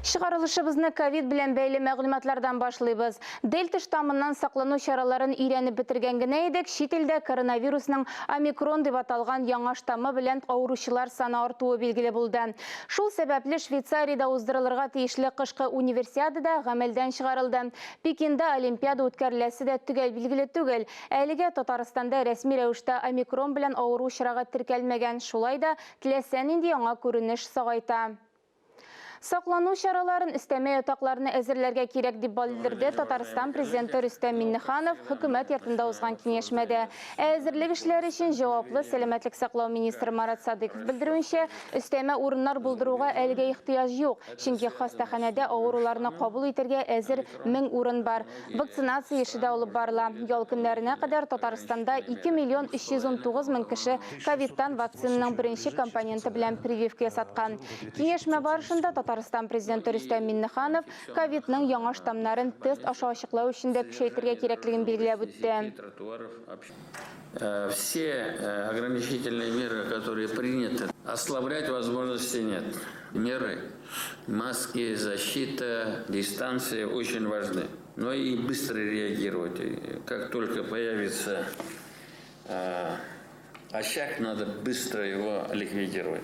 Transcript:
Чыгарылышыбызны ковид белән бәйле мәгълүматлардан башлыйбыз. Дельта штаммыннан саклану чараларын өйрәнеп бетергән генә идек, чит илдә коронавирусның омикрон дип аталган яңа штаммы белән авыручылар саны артуы билгеле булды. Шул сәбәпле Швейцариядә уздырылырга тиешле кышкы универсиада да гамәлдән чыгарылды. Пекинда Олимпиада үткәреләсе дә төгәл билгеле түгел. Әлегә Татарстанда рәсми рәвештә омикрон белән авыру очрагы теркәлмәгән, шулай да теләсә нинди яңа күренеш сагайта. Саклану чараларын, өстәмә ятакларны әзерләргә кирәк, дип белдерде Татарстан Президенты Рөстәм Миңнеханов Хөкүмәт йортында узган киңәшмәдә. Ә әзерлек эшләре өчен җаваплы сәламәтлек саклау министры Марат Садыйков белдерүенчә, өстәмә урыннар булдыруга әлегә ихтыяҗ юк, чөнки хастаханәдә авыруларны кабул итәргә әзер 1000 урын бар. Вакцинация эше дә алып барыла. Ял көннәренә кадәр Татарстанда 2 миллион 319 мең кеше ковидтан вакцинаның беренче компоненты белән прививка ясаткан. Киңәшмә барышында Татарстан Президенты Рөстәм Миңнеханов ковидның яңа штаммнарын тест аша ачыклау эшен дә көчәйтергә кирәклеген билгеләп үтте. Все ограничительные меры, которые приняты, ослаблять возможности нет. Меры, маски, защита, дистанция очень важны. Но и быстро реагировать. Как только появится очаг, надо быстро его ликвидировать.